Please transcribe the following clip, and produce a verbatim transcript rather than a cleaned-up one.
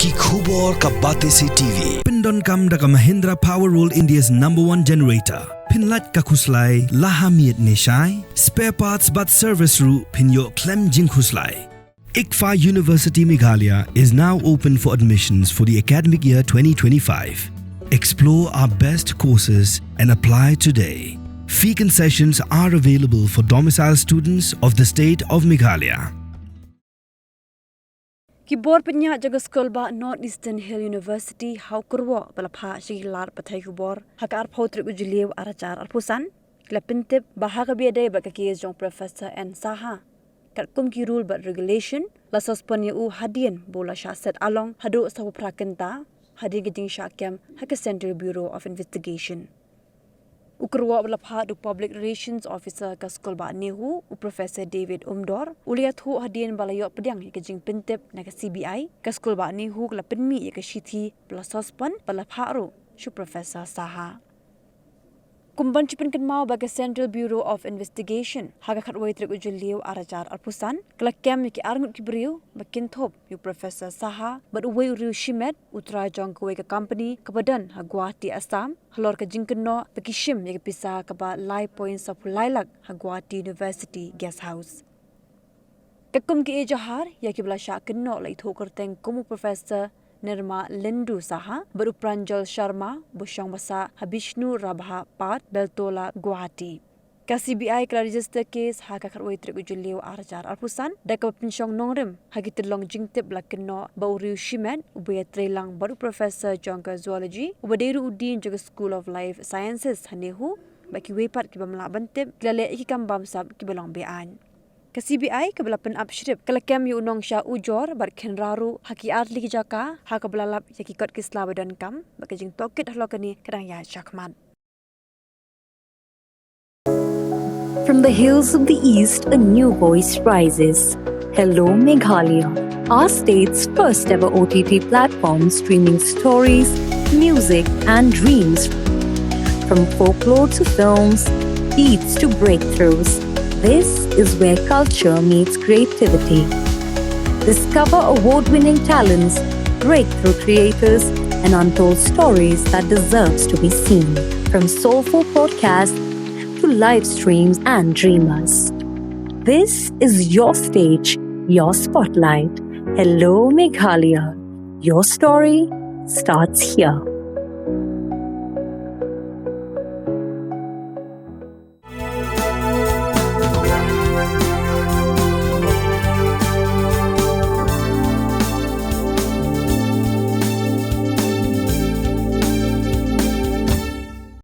Ki khubor ka Batesi T V. Pyndonkam da ka Mahindra Power World, India's number one generator. Pynlait ka khuslai la ha miet ne shai. Spare parts bad service ruh pynïoh khlem jingkhuslai. ICFAI University Meghalaya is now open for admissions for the academic year twenty twenty-five. Explore our best courses and apply today. Fee concessions are available for domicile students of the state of Meghalaya. Ki bor pynïaid jong ka skulbah North Eastern Hill University ha u kyrwoh ba la phah sha ki lad pathai khubor ha ka arphew tarik u Jylliew arhajar arphew san, ki la pyntip ba ha kaba ïadei bad ka case jong Professor N Saha, katkum ki rule bad regulation, la suspend ïa u hadien ba u la shah set along haduh sawphew phra kynta hadien ka jingshah kem ha ka Central Bureau of Investigation. U kyrwoh ba la phah da u Public Relations Officer ka skulbah NEHU, u Professor David Umdor, u la ïathuh hadien ba la ïoh pdiang ïa ka jingpyntip na ka C B I, ka skulbah NEHU ka la pynmih ïa ka shithi ba la suspend bad la phah ruh sha u Professor Saha. Kum ban shu pynkynmaw ba ka Central Bureau of Investigation ha ka khatwei tarik u Jylliew arhajar arphew san ka la kem ïa ki arngut ki briew ba kynthup ïa u Professor Saha bad uwei u riew shimet, u trai jong kawei ka company kaba don ha Guwahati, Assam, halor ka jingkynnoh ba ki shim ïa ka pisa kaba lai point sawphew lai lak ha Guwahati University Guest House. Katkum ki ejahar, ïa kiba la shah kynnoh la ithuh kyrteng kum u Professor Nirma Lendu Saha bad u Pranjal Sharma, ba shong ba sah ha Bishnu Rabha Path, Beltola, Guwahati. Ka C B I ka la register case ha ka khatwei tarik u Jylliew arhajar arphew san da kaba pynshong nongrim ha ki tyllong jingtip ba la kynnoh ba u riew shimet uba ïatreilang bad u Professor jong ka Zoology, uba dei ruh u Dean jong ka School of Life Sciences ha NEHU bad kiwei pat ki bym lah ban tip ki la leh ïa ki kam bamsap kiba long be-aiñ. Ka C B I kaba la pynap shrip ka la kem ïa u nongshah ujor bad khynra ruh ha ki artylli ki jaka ha kaba la lap ïa ki kot ki sla ba donkam bad ka jingtohkit halor kane ka dang ïaid shakhmat. From the hills of the East, a new voice rises. Hello, Meghalaya, our state's first ever O T T platform streaming stories, music, and dreams. From folklore to films, beats to breakthroughs, this is where culture meets creativity. Discover award winning talents, breakthrough creators, and untold stories that deserves to be seen. From soulful podcasts to live streams and dreamers, this is your stage, your spotlight. Hello, Meghalaya. Your story starts here.